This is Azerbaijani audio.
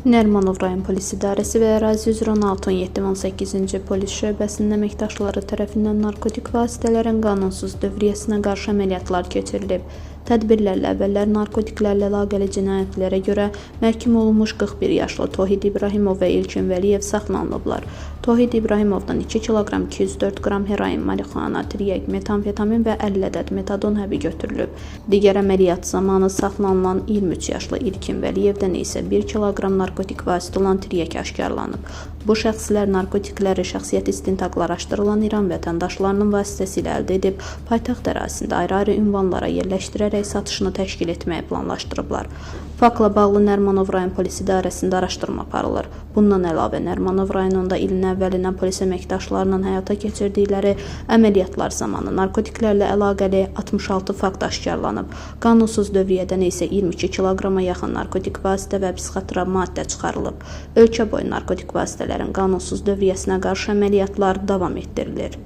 Nərimanov rayon polis idarəsi və ərazi üzrə 16, 17 və 18-ci polis şöbəsinin əməkdaşları tərəfindən narkotik vasitələrin qanunsuz dövriyyəsinə qarşı əməliyyatlar keçirilib. Tədbirlərlə əvvəllər narkotiklərlə əlaqəli cinayətlərə görə məhkum olunmuş 41 yaşlı Tohid İbrahimov və İlkin Vəliyev saxlanılıblar. Tohid İbrahimovdan 2 kiloqram 204 qram heroin, marixuana, tiryək, metamfetamin və 50 ədəd metadon həbi götürülüb. Digər əməliyyat zamanı saxlanılan 23 yaşlı İlkin Vəliyevdən isə 1 kiloqram narkotik vasitə olan tiryək aşkarlanıb. Bu şəxslər narkotikləri şəxsiyyəti istintaqla araşdırılan İran vətəndaşlarının vasitəsilə əldə edib, paytaxt ərazisində ayrı-ayrı ünvanlara yerləşdirərək satışını təşkil etməyi planlaşdırıblar. Faktla bağlı Nərimanov rayon polis idarəsində araşdırma aparılır. Bundan əlavə Nərimanov rayonunda ilin əvvəlindən polis əməkdaşlarının həyata keçirdikləri əməliyyatlar zamanı narkotiklərlə əlaqəli 66 fakt aşkarlanıb. Qanunsuz dövriyyədən isə 22 kiloqrama yaxın narkotik vasitə və psixotrop maddə çıxarılıb. Ölkə boyu narkotik vasitələrin qanunsuz dövriyyəsinə qarşı əməliyyatlar davam etdirilir.